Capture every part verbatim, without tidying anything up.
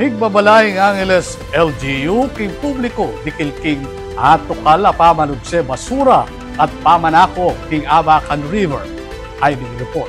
Migbabala ing Angeles L G U king publiku dikil king atukal a pamanugse basura at pamanako king Abacan River. Hiding report.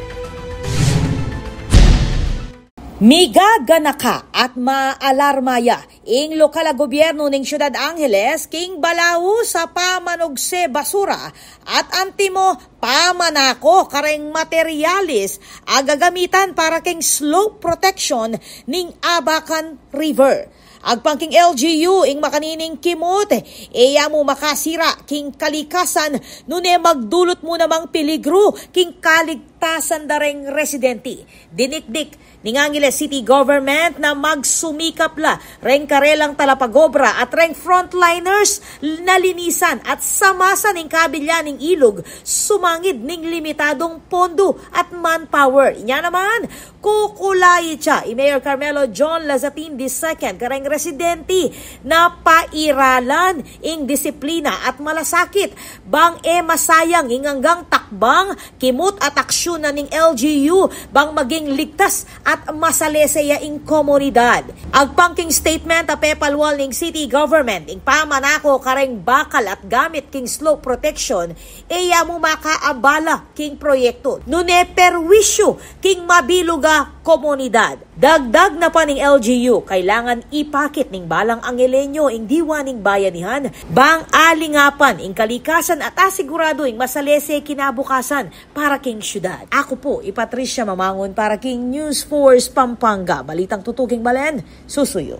Migaganaka at maalarma ya ing lokal a gobyernu ning Syudad Angeles king balaus a pamanugse basura at antimo pamanako kareng materyales a gagamitan para king slope protection ning Abacan River. Agpang king L G U, ing makanining kimut e ya mu makasira king kalikasan, nune magdulut mu namang peligru king kaligtasan da reng residente. Dinikdik ning Angeles City Government na magsumikap la reng karelang talapagobra at reng frontliners na linisan at samasan ing kabilya ning ilug sumangid ning limitadung pondu at manpower. Inya naman, kukulait ya i Mayor Carmelo John Lazatin the second kareng residente na pairalan ing disiplina at malasakit bang e masayang ing anggang takbang, kimut at aksyon na ning L G U bang maging ligtas at masalese ya ing komunidad. Agpang king statement a pepalwal ning city government, ing pamanako kareng bakal at gamit king slope protection e ya mu makaabala king proyektu, nune perwisyu king mabilug a komunidad. Dagdag na pa ning L G U, kailangan ipakit ning balang Angeleño ing diwa ning bayanihan bang alingapan ing kalikasan at asiguradu ing masalese kinabukasan para king syudad. Aku pu i Patricia Mamangun para king News Force Pampanga, balitang tutuking balen, susuyu.